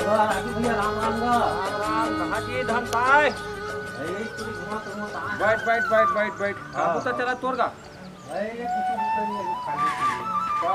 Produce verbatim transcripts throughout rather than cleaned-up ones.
राजू भैया, राम राम गा। राम राम, कहाँ जी धन पाए? अरे, यही पूरी घुमा तो घुमा कहाँ है? बैठ, बैठ, बैठ, बैठ, बैठ। हाँ। कहाँ बुता चला तोर गा? अरे, ये कुछ भी तो नहीं है, खाली पीली। का?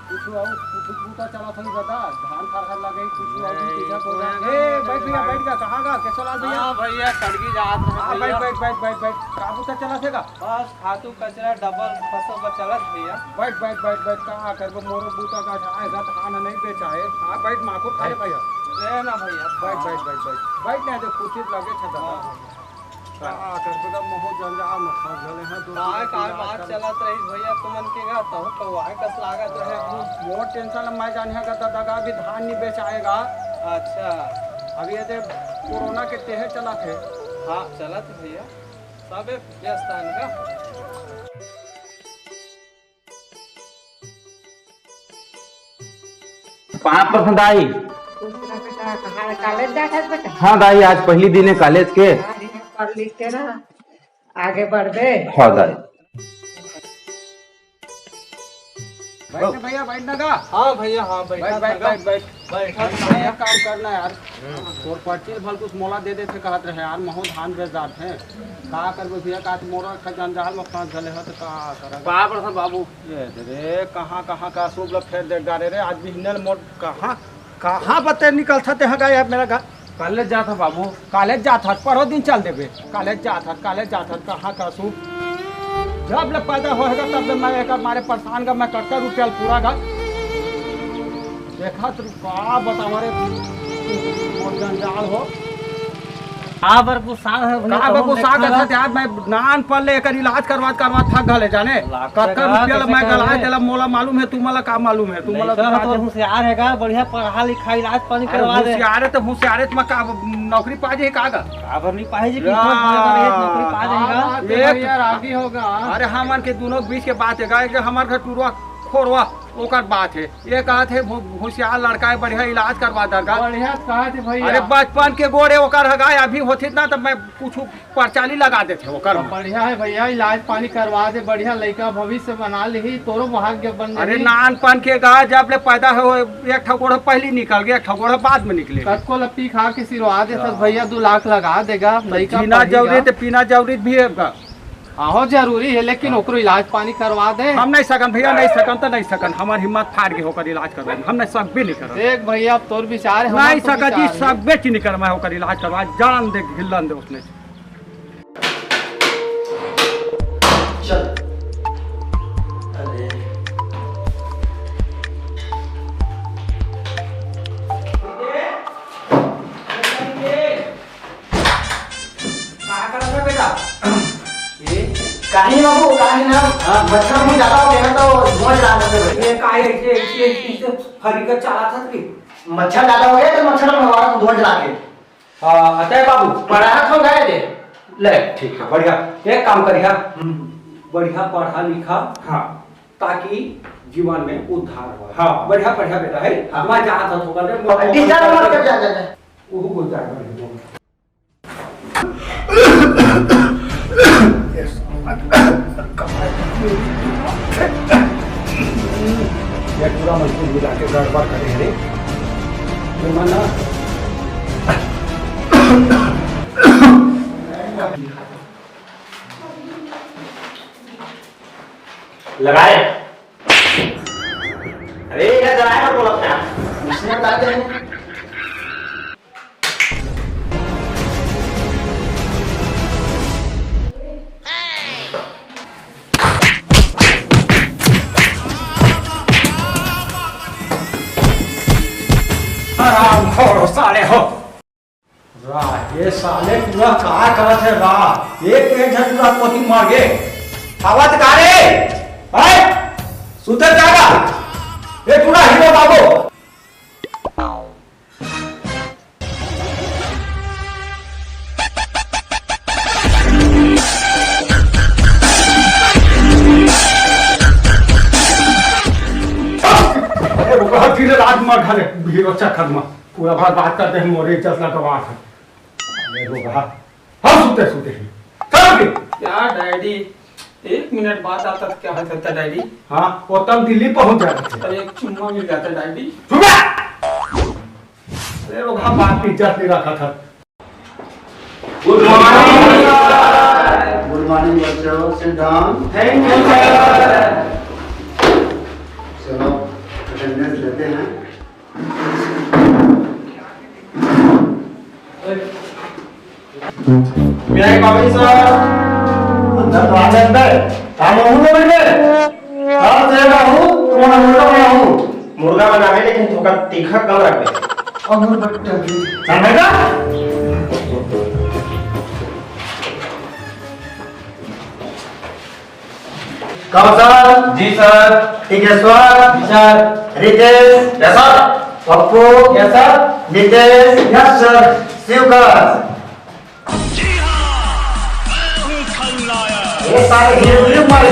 कुछ और, कुछ बुता चला था बता, धान खरहर लगे, कुछ और भी नहीं, पीछा को तो जा। है ए, ना, बैठ भैया, भाई। बैठ गा, कहाँ गा, केशवलाल भैया? हाँ भैया, सड़की जात रहे हाँ, भैया। बैठ, बैठ, बैठ, बैठ, बैठ। का बुता चला थे गा? बस खातू कचरा डबल फसल बर चलत भैया। बैठ, बैठ, बैठ, बैठ, का करबो, मोरो बूता का आए गा, धान नहीं बेचाए। हाँ, बैठ, माखो खा ले भैया। ए ना भैया। बैठ, बैठ, बैठ, बैठ, बैठ ना, जो कुर्सी लगे छे दादा। हाँ। का करबो गा, मोहो जंजाल में फंस गले हैं, दो काय, तीन काय बात चलत रही भैया तुमन के गा, तहु कौआए कस लागत रहे। मोर टेंशन मैं जानिहा गा दादा गा, अभी धान नहीं बेचाएगा। अच्छा। अभी ये दे कोरोना के तेहे चलत हे। हाँ, चलत हे भैया। सबे व्यस्त आन का। पाँच परसेंट आई। दूसरा बेटा, कहाँ कॉलेज जात हस बेटा? हाँ दाई, आज पहली दिन है कॉलेज के। हाँ, पढ़ लिख के ना आगे बढ़बे। हाँ दाई। बैठ ना भैया, बैठ ना गा। हाँ भैया, हाँ, बैठ, बैठा बैठ, था गा। बैठ, बैठ। बैठा था भैया। काम करना यार। तोर पर्ची भल कुछ मोला दे देथे कहत रहे यार, महू धान बेच डारथे। का करबे भैया, का मोरो एक जंजाल में फंस गले हो तो का करब? बाप रे बाबू। ये दे रे, कहाँ, कहाँ का सूप ला फेर दे डारे रे, आज बिहने ले मोर कहाँ, कहाँ बते निकलथा ते ह गा यार मेरा घर। कॉलेज जात ह बाबू। कॉलेज जात हस, पढ़ो दिन चल देबे। कॉलेज जात हस, कॉलेज जात हस, कहाँ का सूप? जब ले पैदा होए हे गा, तब ले मैं एकर मारे परेशान गा, मैं कतका रुपया ल पूरा गा। देखत रु, का बतावं रे, मोर जंजाल हो। का बर गुस्सा हे भैया, का बर गुस्सा करत हस यार, मैं नान पन ले एकर इलाज करवात करवात थक गले जाने। कतका रुपया ल मैं गलाए, तेला मोला मालूम हे, तुमला का मालूम हे, तुमला लइका ह तो होशियार हे गा, बढ़िया पढ़ा लिखा, इलाज पानी करवा दे। होशियार हे तो होशियार हे, त मैं का नौकरी पा जाही का गा? काबर नहीं पाही जी, किस्मत बने बने हे, नौकरी पा जाही गा। का बात हे एक भैया, रागी होगा। अरे हमन के दोनों बीच के बात हे गा, एक हमर घर टुरवा खोरवा ओकर बात हे, ये कहत हे हु-, होशियार लड़का हे, बढ़िया इलाज करवा दर गा। बढ़िया कहत हे भैया। अरे बचपन के गोड़े ओकर ह गा, अभी होतिस ना त मैं कुछ परचाली लगा देथे ओकर में। बढ़िया हे भैया, इलाज पानी करवा दे, बढ़िया लइका भविष्य बना लिही, तोरो भाग्य बन अरे जाही। नानपन के गा, जब ले पैदा हो, एक ठो गोड़ पहिली निकल गे, एक ठो गोड़ बाद में निकले। कतको ल पी खा के सिरवा देथस भैया, दू लाख लगा दे गा, लइका जीना पढ़ही जरूरी गा। ते पीना जरूरी भी हे गा। आहो जरूरी हे, लेकिन ओकरो इलाज पानी करवा दे। हम नहीं सकन भैया, नहीं सकन त नहीं सकन, हमर हिम्मत फार गे ओकर इलाज करवाए, हम नहीं सकबे नहीं करन। देख भैया, अब तोर विचार हे, हमर नहीं तो सकन जी, विचार हे। सकबे च नहीं करन मैं ओकर इलाज करवाए, जान दे, गिल्लन दे उसने। चल। अरे। का करत हे बेटा? ए? काहे बाबू, काहे ना? हाँ। मच्छर भी ज्यादा हो गया ना, तो धुआं जला देते भाई। ये काहे ऐसे, ऐसे, ऐसे, ऐसे फरी कर चला था तू? मच्छर ज्यादा हो गया, तो मच्छर भगवा धुआं जला के। हाँ, अतः बाबू। पढ़ा तो गए दे। ले, ठीक है, बढ़िया। एक काम करिहा, हम्म। बढ़िया पढ़ा लिखा, हाँ। ताकि जीवन में उद्धार हो। हाँ। बढ़िया, बढ़िया बेटा है। हाँ। मैं जात हूँ, थोड़ा देर में डिस्टर्ब मत कर, जा, जा, जा। वो बोल जाएगा। ये पूरा मजदूर मिला के गड़बड़ करे हे रे। ये माना। लगाए। अरे, ये जलाए ना बोलत ना। इसमें बता दे। हरामखोर साले हो। रा, ये साले पूरा का करत हे रा? एक एक झन पूरा कोती मार गे। आवत का रे? हैं? सुते जागा। ये पूरा हीरो बाबू। अरे रुको, फिर रात में घरे हीरो चक्कर में पूरा बर्बाद कर दे, मोरे इज्जत लगवा है। अरे रुको, हाँ, सुते, सुते ही। चल के। क्या डैडी, एक मिनट बाद आता तो क्या होता था डैडी? हाँ, वो तब दिल्ली पहुंच जाते थे। तो एक चुम्मा मिल जाता डैडी। चुप रह! अरे, वो घा बात की इज्जत नहीं रखा था। Good morning, sir. Good morning, बच्चों। Sit down. Thank you, sir. चलो, अटेंडेंस लेते हैं। May I come in, sir? अंदर तो आ जा, अंदर। काम हूँ ना बेटे। कहाँ से ना हूँ, तुम्हारा मुर्गा बनाऊँ। मुर्गा बनावे, लेकिन थोड़ा तीखा कम रखबे। और मुर्गा टंगी। चल बेटा। कौशल। जी सर। टिकेश्वर। जी sir. Ritesh. Yes sir. Pappu. Yes sir. Nitesh. Yes sir. Shivkash. ये सारे हीरो हीरो मारे।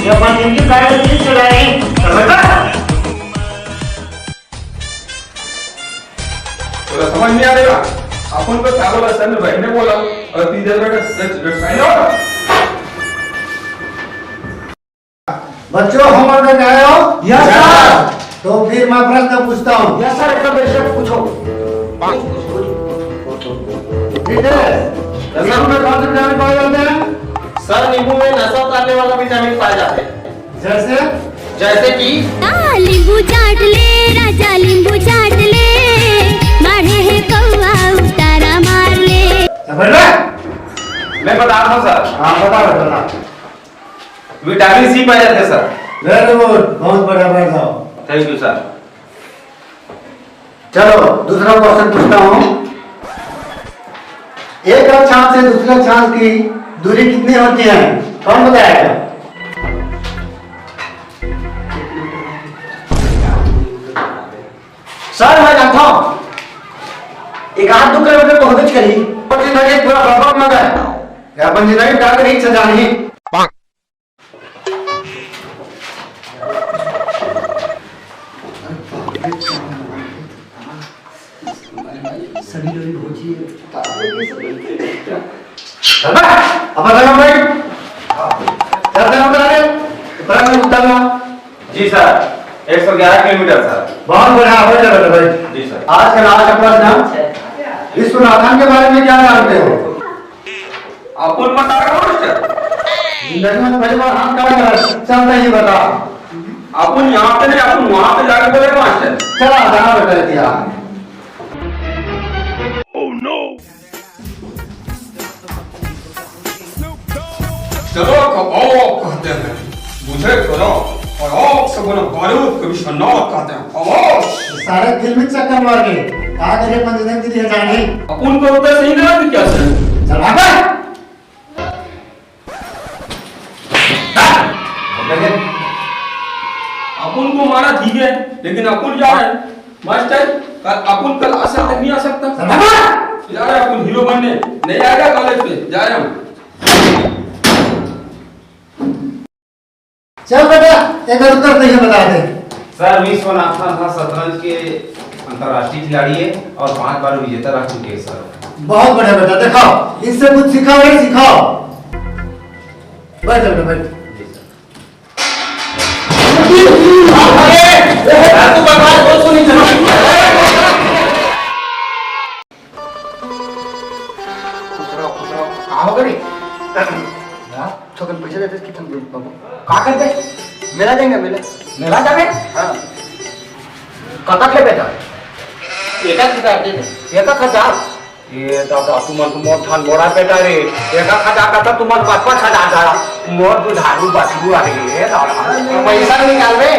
ये अपन इनकी साइड में चलाए। समझ में? तोला समझ नहीं आ रहा। अपन तो क्या बोला सर ने, भाई ने बोला। और तीन हजार का सच रसायन। बच्चों, होमवर्क करके आए हो? Yes sir. तो फिर मैं प्रश्न पूछता हूँ। यस सर, एकदम बेशक पूछो। रितेश, नींबू में कौन से विटामिन पाए जाते हैं? सर, नींबू में नशा उतारने वाला विटामिन पाए जाते हैं। जैसे? जैसे कि? आ, लींबू चाट ले राजा, लींबू चाट ले, मारे है कौआ उतारा मार ले। समझ में? मैं बता रहा हूँ सर। हाँ, बता, बता। विटामिन सी पाए जाते हैं सर। Very good, बहुत बढ़िया, बैठ जाओ। Thank you sir. चलो, दूसरा क्वेश्चन पूछता हूँ। एक अक्षांश से दूसरे अक्षांश की दूरी कितनी होती है? कौन बताएगा? सर, मैं जानता हूँ, एक आध दो किलोमीटर पहुंच करी। अपन जिंदगी पूरा बर्बाद मत है। अपन जिंदगी का करी इच्छा जानी। सभी लोग पहुंचिए। अब बताओ भाई, क्या था हमारे? इतना नहीं उतरना। जी सर, एक सौ ग्यारह किलोमीटर सर। बहुत बढ़िया, हो जाएगा भाई। जी सर। आज का लास्ट प्रश्न, विश्वनाथन के बारे में क्या जानते हो? अपन बता रहे हो मास्टर। जिंदगी में पहली बार हाथ काट रहा है, चलते ही बता। अपन यहाँ पे नहीं, अपन वहाँ पे जाके बोले मास्टर। चला, जाना बेटा दिया। चलो, कबाब कहते हैं, मुझे करो, और आग से बना बारूद को भी शन्नाद कहते हैं। कबाब। सारे फिल्मी चक्कर मार के, कहाँ गए अपन जिंदगी के लिए जाने? अपन को उधर सही लगा कि क्या सर? चल भाग बे। अपन को मारा ठीक है, लेकिन अपन जा रहे हैं। मास्टर, कल अपन कल आ सकते, नहीं आ सकता? चल भाग बे। जा रहे हैं अपन हीरो बनने, नहीं आएगा कॉलेज पे, जा रहे हैं हम। चल बेटा, एक बार उत्तर सही बता दे। सर, विश्वनाथन हा शतरंज के अंतर्राष्ट्रीय खिलाड़ी है और पांच बार विजेता रह चुके हैं सर। बहुत बढ़िया बेटा, दिखाओ, इससे कुछ सिखाओ, नहीं सिखाओ। बैठ जा बेटा, बैठ। जी सर। अरे, तू बता, कुछ नहीं चला। खुश रहो, खुश रहो। का हो गे रे? हाँ? थोकन पैसा देते कि तुम बाबू। का करबे? मेला जाएंगे, मेला। मेला जाबे? हाँ। कतक लेबे त? एक एक हजार दे दे। एक एक हजार? ए दादा, तुमन तो मोर धन मोरा बेटा रे। एक एक हजार का तो तुमन पाँच पाँच हजार दा। मोर दुधारू बछरू आ रही है दादा। पैसा निकालबे?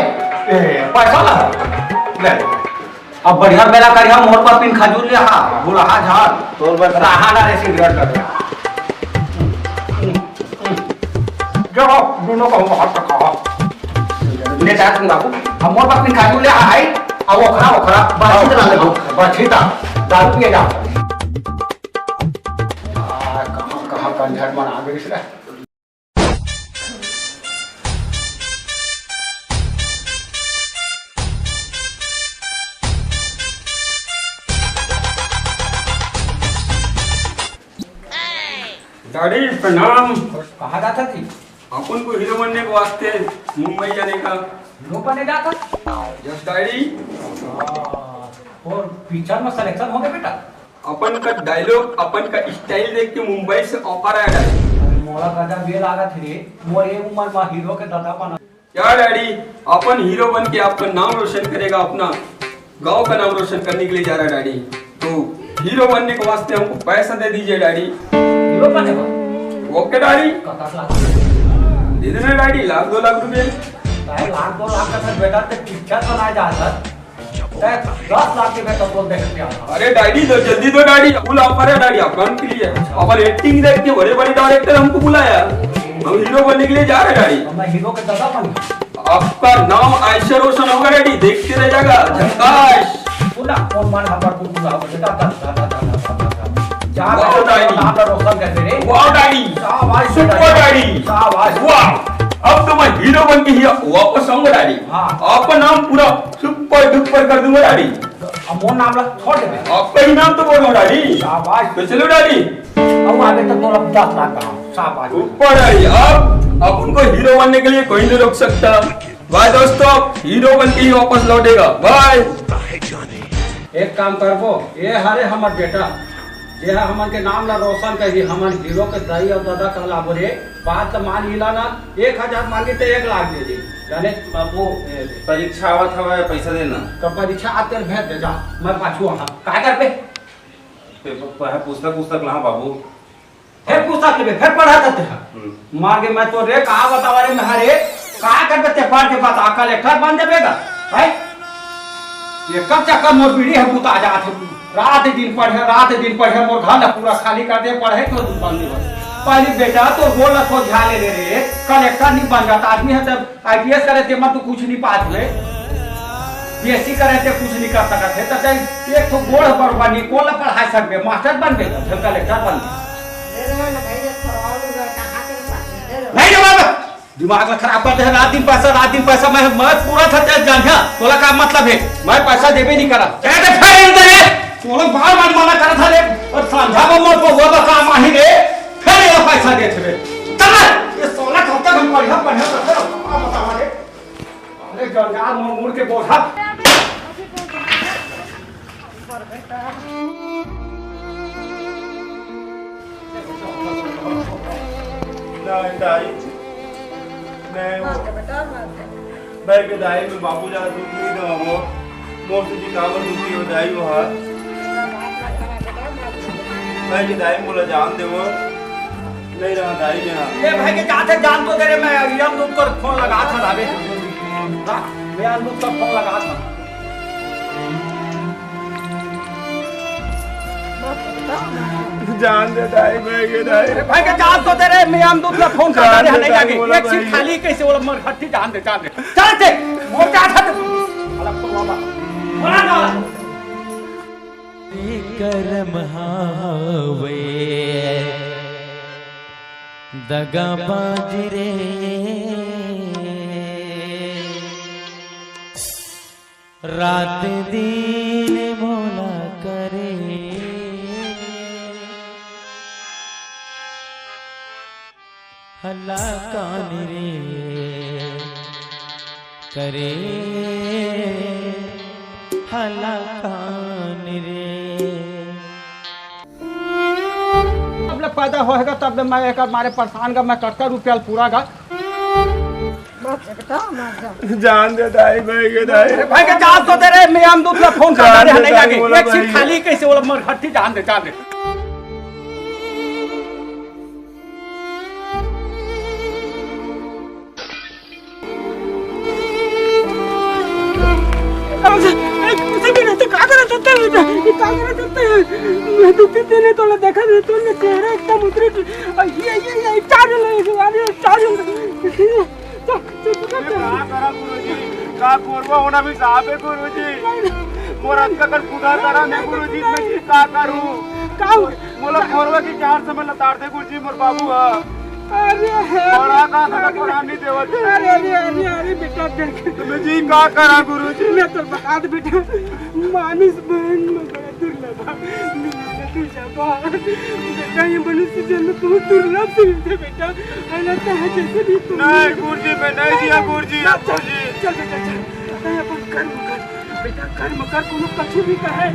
ए, पैसा ला। ले। अब बढ़िया मेला करिहा, मोर बर तीन खजूर ले हा, बुढ़हा झाल। तोर बर रहा ना रे सिगरेट कर। जो हो, दोनों को हम हाथ रखा हो। ले जा तुम बाबू, अब मोर बर तीन खजूर ले हा, आई, अब ओखरा, ओखरा, बातचीत ला ले, बातचीत आ, दारू पिए जा। आ, कहाँ, कहाँ कंझट मन आ गई इसलिए। डैडी, प्रणाम। कहाँ जाता थी? अपन को हीरो बनने के वास्ते मुंबई जाने का। हीरो बने जाता? Yes, daddy. हाँ, और पिक्चर में सिलेक्शन हो गया बेटा। अपन का डायलॉग, अपन का स्टाइल देख के मुंबई से ऑफर आया डायलॉग। अरे मोला गजब ये लागत हे रे, मोर ये उम्र में हीरो के दादा बना। क्या डैडी, अपन हीरो बन के आपका नाम रोशन करेगा, अपना गांव का नाम रोशन करने के लिए जा रहा है डैडी। तो हीरो बनने के वास्ते हमको पैसा दे दीजिए डैडी। हीरो बने का? ओके डैडी। कतक लाख? दे देना डैडी, लाख दो लाख रुपए। अरे लाख दो लाख का सर बेटा ते पिक्चर बनाया जा सर। ते दस लाख के बेटा बोल दे क्या? अरे डैडी दो, जल्दी दो डैडी, फुल ऑफर है डैडी अपन के लिए। अपन एक्टिंग देख के बड़े बड़े डायरेक्टर हमको बुलाया, हम हीरो बनने के लिए जा रहे हैं डैडी। मैं हीरो के दादा बन गया। आपका नाम ऐसे रोशन होगा डैडी, देखते रह जाएगा, झकाश। सुना, कौन मन हमर को बुलाओ, बेटा, दा, दा, दा। जा वाह, बेटा, डैडी। नाम ला रोशन कर दे रे। वाह, डैडी। शाबाश, सुपर, डैडी। डैडी। शाबाश। वाह, अब तो मैं हीरो बन के ही वापस आऊंगा, डैडी। हाँ। आपका नाम पूरा सुपर डुपर कर दूंगा, डैडी। अब मोर नाम ला छोड़ दे। आपका ही नाम तो बोल रहा हूँ, डैडी। शाबाश। तो चलो, डैडी। अब आगे तो तोला दस लाख का। शाबाश। ऊपर आई, अब अपन को हीरो बनने के लिए कोई नहीं रोक सकता। बाय दोस्तों, हीरो बन के ही वापस लौटेगा। बाय। एक काम करबो, ये हरे हमर बेटा, जे ह हमन के नाम ला रोशन करी, हमन हीरो के दाई अउ दादा कहलाबो रे। बात ला मान गिला ना, एक हजार मांगी तो एक लाख दे दे। जाने बाबू, ए, परीक्षा आवत हवय, पैसा देना। तो परीक्षा आते भेज दे जा, मैं पाछू आहा। का करबे? पेपर, पढ़ा, पुस्तक, पुस्तक ला बाबू। फेर पुस्तक लेबे, फेर पढ़त हते ह। हम्म। मार के मैं तो रे, का बतावा रे, मैं रे, का करबे ते पढ़ के बता, कलेक्टर बन देबे गा, हैं? ये कब तक मोर बीड़ी ह बुता जात हे? रात दिन पढ़े, रात दिन पढ़े, मोर घर ला पूरा खाली कर दे, पढ़े तो बन दे बस। पहली बेटा तो बोल तो ध्यान ले ले रे, कलेक्टर नहीं बन जाता आदमी है तब आईपीएस करे ते मत तू कुछ नहीं पात हुए, बीएससी करे ते कुछ नहीं कर सकत है, तब जाई एक तो गोड़ बरोबर नहीं, कोन ला पढ़ा सकबे, मास्टर बनबे, फिर कलेक्टर बनबे। नहीं रे बाबा, दिमाग ला खराब कर दे, रात दिन पैसा, रात दिन पैसा, मैं, मैं पूरा था तेज जान गया, तोला का मतलब है, मैं पैसा देबे नहीं करा, कह दे फिर इधर है, तोला बार बार मना करा था रे, और समझा वो मोर को वो काम आही रे, फिर ये पैसा दे थे, चल, ये सोलह हफ्ते में पढ़ा, पढ़ा, पढ़ा, पढ़ा, पढ़ा, अरे जंजाल मुड़ मुड़ के बोल, हट। नहीं, दाई। नहीं, वो भाई के दाई में बाबू जान दुख नहीं दो वो। मोर से जी काबर दुखी हो जाई वो हाथ। भाई के दाई मोला जान दे वो। नहीं रहा दाई में हाँ। ए भाई के जाते जान तो दे रे, मैं यमदूत कर फोन लगा था दावे। हाँ, मैं यमदूत कर फोन लगा था। जान दे दाई, भाई के दाई। अरे भाई के जान तो दे रे, मैं यमदूत कर फोन कर दे, नहीं जाके। एक सीट खाली कैसे वो मर हट्टी जान दे, जान दे। चल दे, मोर जा था। अलग तो बाबा। बड़ा ना। करम हावे दगाबाज रे, रात दिन मोला करे हलाकान रे, करे हलाकान रे। अब ले पैदा होएगा तब ले मैं एक मारे परेशान का, मैं कटका रुपया पूरा का। जान दे दाई, भाई के दाई। अरे भाई के जान तो दे रे, मैं यमदूत ला फोन कर दे, नहीं जाके। एक सीट खाली कैसे वो मर हट्टी जान दे, जान दे। मुझे भी नहीं तो का करत हस, का करत हस? मैं तो कितने ने तोला देखा नहीं, तोर चेहरा एकदम उतरे। ये, ये, ये, चार्ज ले, अरे, चार्ज ले। चल, चल, चल, चल। का करा गुरुजी? का कोरवा होना भी साफ है गुरुजी। मोर अतका कन कुदार करा मैं गुरुजी, मैं का करूं? का? मोला कोरवा के चार समय लतार दे गुरुजी, मोर बाबू हा। अरे हे। बड़ा का था, अरे। पढ़ा नहीं देवत। अरे, अरे, अरे, अरे, बेटा, देख। तुम्हें जी का करा गुरुजी? मैं तो बता दे, बेटा, मानुष बन में बड़ा दुर्लभ है। मिलना तू जाबा। बेटा, ये मनुष्य जन्म बहुत दुर्लभ से मिलते, बेटा। है ना, चाहे जैसे भी तू नहीं, गुरुजी, मैं नहीं दिया, गुरुजी, ना, आपको चल, जी। चल, बेटा, चल। तैं अपन कर्म कर, बेटा, कर्म कर, कोनो कछु भी कहे।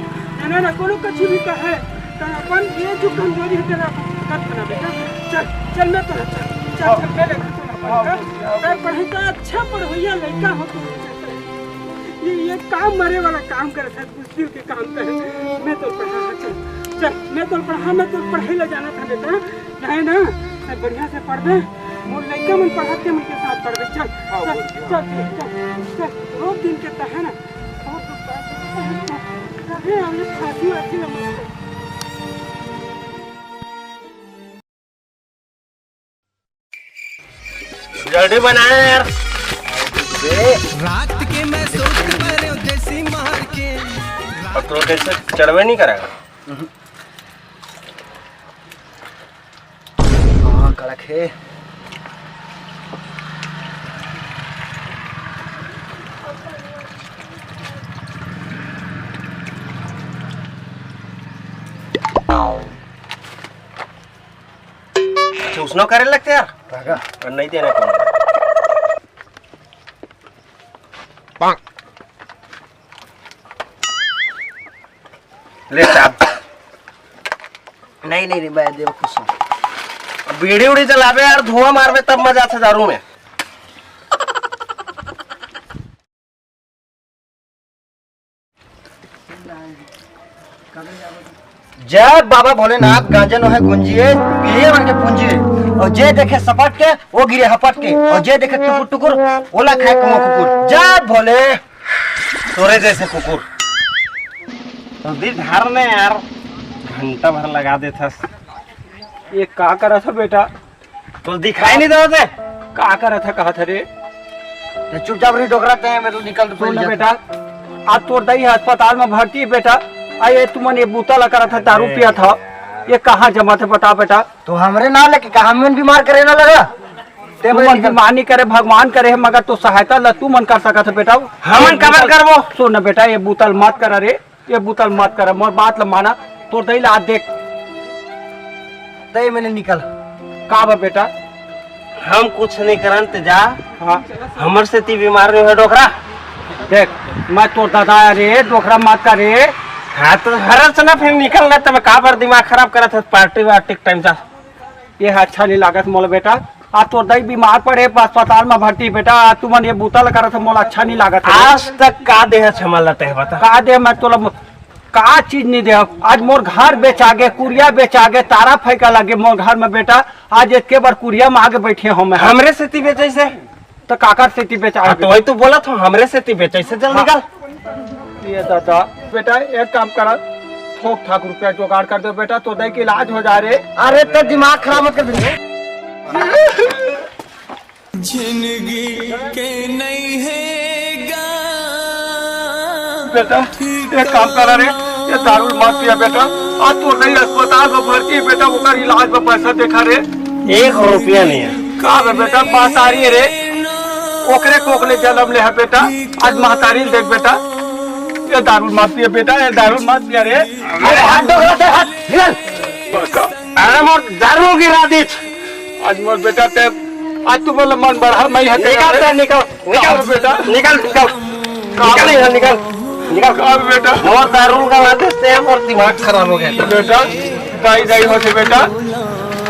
ना, ना, कोनो कछु भी कहे, त अपन ये जो कमजोरी हे, तेला अपन ताकत बना बेटा। चल, चल, मैं तो चल, चल, चल, मैं लेके चल अपन, हाँ? तैं पढ़े त अच्छा पढ़वइया लइका हो तू। ये, ये काम मरे वाला काम करत हे, बुजदिल के काम करत हे। मैं तो पढ़ा, हाँ, चल, चल, मैं तो पढ़ा, मैं तो पढ़े ला जाना था बेटा। नहीं ना, तैं बढ़िया से पढ़बे, मोर लइका मन पढ़त हे, मन के साथ पढ़बे। चल, हाँ, चल, बुजदिल, चल, हाँ। चल, चल, चल, रोज दिन के तहे ना, बहुत दुख बा, कहे हमने फांसी वासी ना मत कर। जल्दी बनाए यार। रात के मैं सोच पा रहे हूँ देसी मार के। अब तो कैसे चढ़वे नहीं करेगा। हाँ, कड़क हे। अच्छा, उसनो करे लगते यार। काका। और नहीं देना कौन। ले चाप। नहीं, नहीं, नहीं, मैं देव खुश हूँ। बीड़ी उड़ी जलावे यार, धुआं मारवे तब मजा आथे दारू में। जय बाबा भोलेनाथ, गांजा नोहे गुंजिए, पिए मन के पूंजी। और जे देखे सपट के, वो गिरे हपट के। और जे देखे टुकुर टुकुर, ओला खाए कौआ कुकुर। जय भोले। तोरे जैसे कुकुर। जल्दी ढार ने यार, घंटा भर लगा देथस। ये का करत हो बेटा? तो दिखाई नहीं देवत हे। का करत हे, कहत हे रे? तो चुपचाप रही डोकरा, ते मेरे निकल तो सुन ना पहले। बेटा, आज तोर दाई अस्पताल में भर्ती हे बेटा, आ ये तुमन ये बूता ला करत हे, दारू अरे। पियत हे, ये कहाँ जमत हे बता बेटा? तो हमरे ना लेके कहा, हमन बीमार करे ना लगा। ते तुमन मेरे निकल। बीमार नहीं करे, भगवान करे हे, मगर तो सहायता ला तुमन कर सकत हे बेटा। हमन काबर करबो? सुन ना बेटा, ये बूता ल मत कर रे। ये बूता ल मत कर, मोर बात ल माना, तोर दई ला देख। दई मेले निकल। का बा बेटा? हम कुछ नहीं करन, ते जा। हाँ। हमर सेती बीमार नहीं हो डोकरा। देख, मैं तोर दादा रे, डोकरा मत कर रे। हाँ, तो हरस ना फिर निकल ना, तब काबर दिमाग खराब करत हे, पार्टी वार्टी के टाइम जा। ये ह अच्छा नहीं लागत मोला बेटा। आ तोर दाई बीमार पड़े, अस्पताल में भर्ती बेटा, आ तुमन ये बूता ला करत हो, मोला अच्छा नहीं लागत हे। आज तक का देह छमल ला तेह बता। का देह मैं तोला म-, का चीज नहीं देह। आज मोर घर बेचा गे, कुरिया बेचा गे, तारा फेंका लगे मोर घर में बेटा। आज एतके बार कुरिया में आगे बैठे हो मैं। हमरे सेती बेचैसे? तो काकर सेती बेचा हाँ, गे? तो वही तो बोला था, हमरे सेती बेचैसे, चल हाँ। निकल। ये दादा, बेटा एक काम करा, थोक ठाक रुपया जुगाड़ कर दो बेटा, तो दाई के इलाज हो जा रे। अरे तो दिमाग खराब मत कर दे। जिंदगी के नहीं है गा। बेटा, एक काम करा रे, ये दारू मत पिया बेटा। आज तो नहीं अस्पताल में भर्ती है बेटा, ओकर इलाज में पैसा देखा रे। एक रुपया नहीं है। का बे बेटा, महतारी है रे, ओकरे कोख ले जन्म ले है बेटा। आज महतारी देख बेटा, ये दारू मत पिया बेटा, ये दारू मत पिया रे। अरे हाथ दो, हाथ, हाथ, निकल। अरे मोर दारू गिरा दीच। आज मोर बेटा ते, आज तू बोल मन बढ़ा, मैं है निकल तेरा। ते, निकल, निकल। बेटा। निकल, निकल। का निकल यहाँ, निकल, निकल। का बेटा? मोर दारू का आदत से मोर दिमाग खराब हो गया। बेटा, दाई, दाई होते बेटा।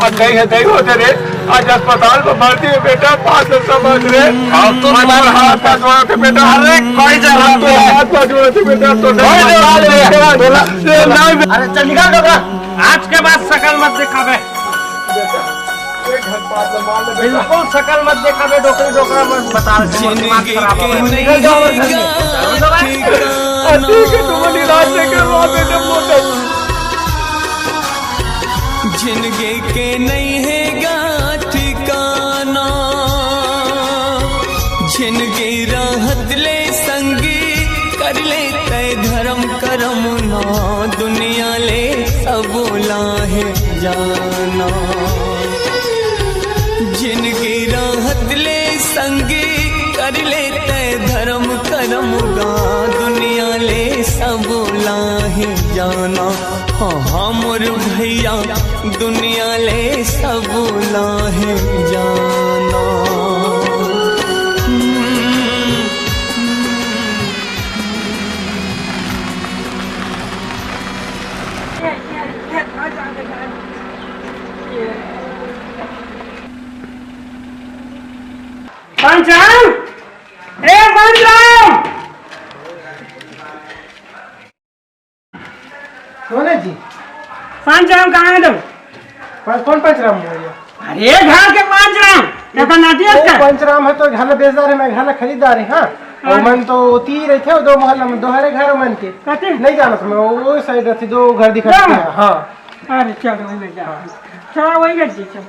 आज दाई है, दाई होते रे। आज अस्पताल में भर्ती है बेटा, पाँच सौ समझ रे। अब तो आज तुम्हारा हाथ का जोड़ा थे बेटा। अरे, कोई जरूरत नहीं है। हाथ का जोड़ा थे बेटा, तो कोई जरूरत नहीं है। बोला, ए, नहीं। अरे, चल निकाल दो। आज के बाद शकल मत दिखावे। बिल्कुल शकल मत दिखावे, डोकरी डोकरा मत बता, दिमाग खराब हो गया। निकल जाओ घर से। ठीक है, तुम इलाज लेके रो बेटे, मोटा। जिंदगी के नहीं है गा ठिकाना, जिंदगी राहत ले संगी, कर ले तय धर्म करम ना, दुनिया ले सबोला है जाना। जिंदगी राहत ले संगी, कर ले तय धर्म करम गा, दुनिया ले सबोला है जाना। हाँ, हाँ, मोर भैया, दुनिया ले सबोला है जाना। हम्म। पंचराम, ए पंचराम। कौन है जी? पंचराम कहाँ है तुम? पर कौन पंचराम है भैया? अरे घर के पंचराम, ये अपन नाती वो है का? पंचराम है तो घर ला बेचदार है, मैं घर ला खरीदार है। हाँ। हाँ। वो मन तो ओती ही रहते हो, दो मोहल्ला में, दो हरे घर मन के। कते? नहीं जानत मैं, वो, वो साइड रहते, दो घर दिखा क्या? देते हैं। हाँ। अरे चल, वही ले जा। हाँ। चल, वही ले जी, चल।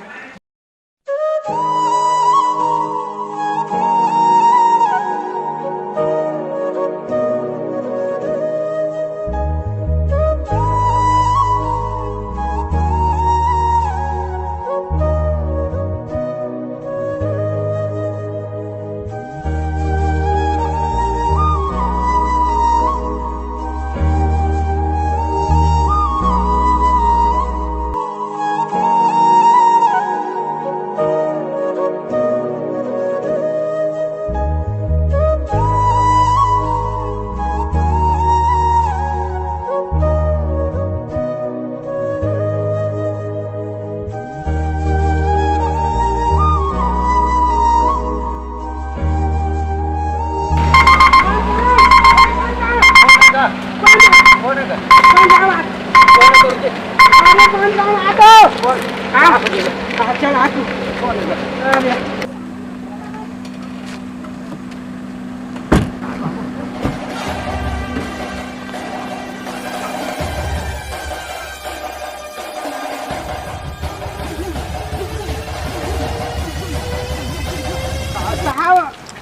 साहब,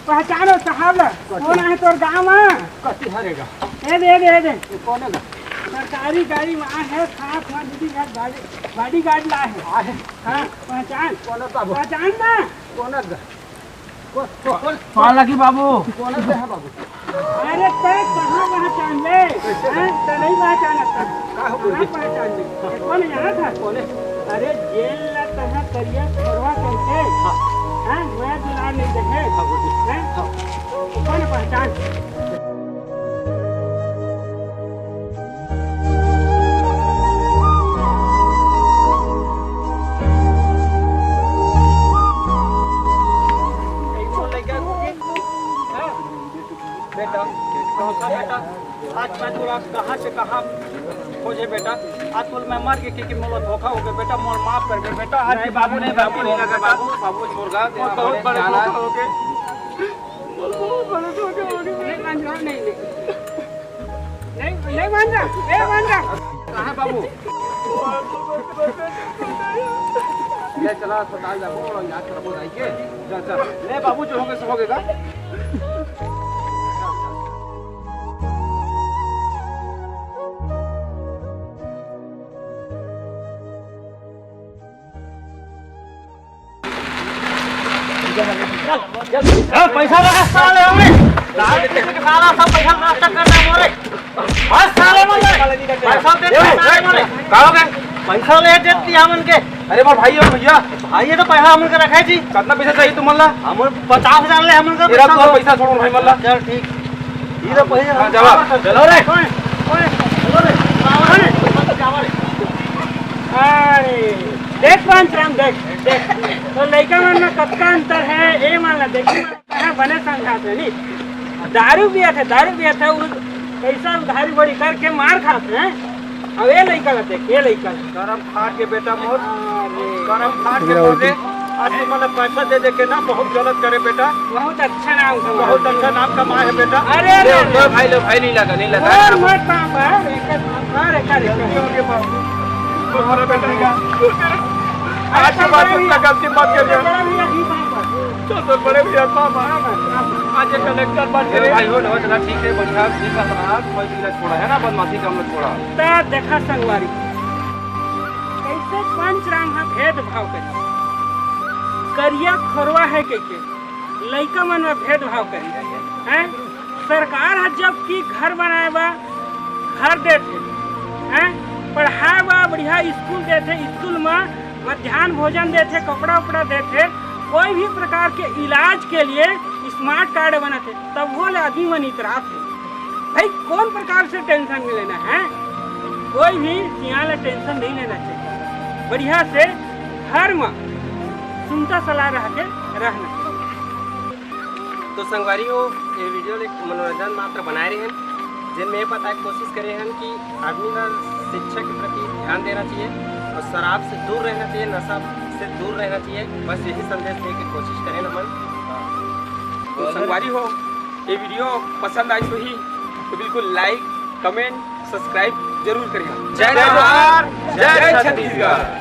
पहचानो साहब ला। कौन आहे तोर गाँव में? कति हरे गा? ए दे, ए दे, ए दे। ये कौन है गा? सरकारी गाड़ी में आहे, साथ में दीदी का गाड़ी, बॉडीगार्ड ला है। आहे। हाँ, पहचान। कौन है बाबू? पहचान ना। कौन है गा? कौन, कौन, कौन? कौन लगी बाबू? कौन है बाबू? अरे तैं कहाँ पहचान ले? कैसे? हैं? तैं नहीं पहचानत था। का हो कहाँ बोले? पहचान ले? हाँ। ये कौन यहाँ था? कौन है? अरे जेल ला तहाँ करिया छोड़वा करके। हाँ। हैं? मैं दुलार नहीं देखे। हाँ, बोलिए। हैं? हाँ। तो कौन पहचान? बेटा, कौन सा बेटा? आज मैं तोला कहाँ से कहाँ खोजे बेटा? आज तोला मैं मर के, के, के मोला धोखा हो गया बेटा, मोर माफ कर दे बेटा। आज नहीं बाबू, नहीं बाबू, नहीं लगा बाबू, बाबू मुर्गा, मोर बहुत बड़ा धोखा हो गया। मोर बहुत बड़ा धोखा हो गया। नहीं, नहीं, नहीं। नहीं, नहीं मान रहा, नहीं मान रहा। कहाँ है बाबू? ले चला अस्पताल जाबो और इलाज कराबो दाई के। चल, चल। ले बाबू, जो होगे सो होगे गा। ए, पैसा लगा साले हमें। साले के साला सब पैसा नष्ट कर दे मोरे। बस साले मन ले। पैसा दे साले मन ले। का हो गए? पैसा ले देती हमन के। अरे मोर भाई हो भैया। भाई ये तो पैसा हमन के रखे जी। कितना पैसा चाहिए तुमन ला? हमन पचास हजार ले हमन का तेरा पैसा तो दो। पैसा छोड़ो भाई मन ला। चल ठीक। ये तो पैसा हाँ, जावा। चलो रे। कौन? कौन? चलो रे। बाबा रे। जावा रे। अरे, देख पंचराम, देख, देख। तो लइका मन में कतका अंतर है, ए मन ला देख। हाँ, बने संघात हे, नहीं? दारू पियत हे, दारू पियत हे, उ पैसा उधारी बड़ी करके मार खात हे। अब ये लइका ला देख, ये लइका ला। करम फाट के बेटा मोर, अरे। करम फाट के मोर रे। आज तुमन ला पैसा दे दे के ना बहुत गलत करे बेटा। बहुत अच्छा नाम कमाए। बहुत अच्छा नाम कमाए हे बेटा। अरे, अरे, ले, अरे। ले भाई, ले भाई, नहीं लगा, नहीं लगा। और मत पाप है, एक काम कर, एक काम कर। गलती हो गई बाबू। तुम्हारा बेटा का। आज के बाद उसका गलती मत करिए। बड़ा भैया, ठीक है। चल तो बड़े भैया, पापा। आज ये कलेक्टर बन गए। भाई हो, हो, चला ठीक है, बढ़िया, ठीक है, अपना कोई भी छोड़ा है ना, बदमाशी का मत छोड़ा। त देखा संगवारी, कैसे पंचराम हा भेदभाव करे, करिया खोरवा है कहिके लइका मन में भेदभाव करे, हैं? सरकार ह जब कि घर बनाए बर घर देथे, हैं? पढ़ाए बर बढ़िया स्कूल देथे, स्कूल में मध्यान्ह भोजन देथे, कपड़ा उपड़ा देथे, कोई भी प्रकार के इलाज के लिए स्मार्ट कार्ड बनथे, तभो ले आदमी मन इतराथे। भाई, कौन प्रकार से टेंशन लेना है? कोई भी सियान ला टेंशन नहीं लेना चाहिए। बढ़िया से घर म सुनता सलाह रह के रहना। तो संगवारी हो, ये वीडियो ले मनोरंजन मात्र बनाए रहे हैं, जिनमें ये बताए के कोशिश करे हैं कि आदमी ला शिक्षा के प्रति ध्यान देना चाहिए और शराब से दूर रहना चाहिए, नशा से दूर रहना चाहिए। बस यही संदेश दे के कोशिश करें हमन। तो संगवारी हो, ये वीडियो पसंद आई होही तो बिल्कुल like, comment, subscribe जरूर करें। जय जोहार, जय छत्तीसगढ़।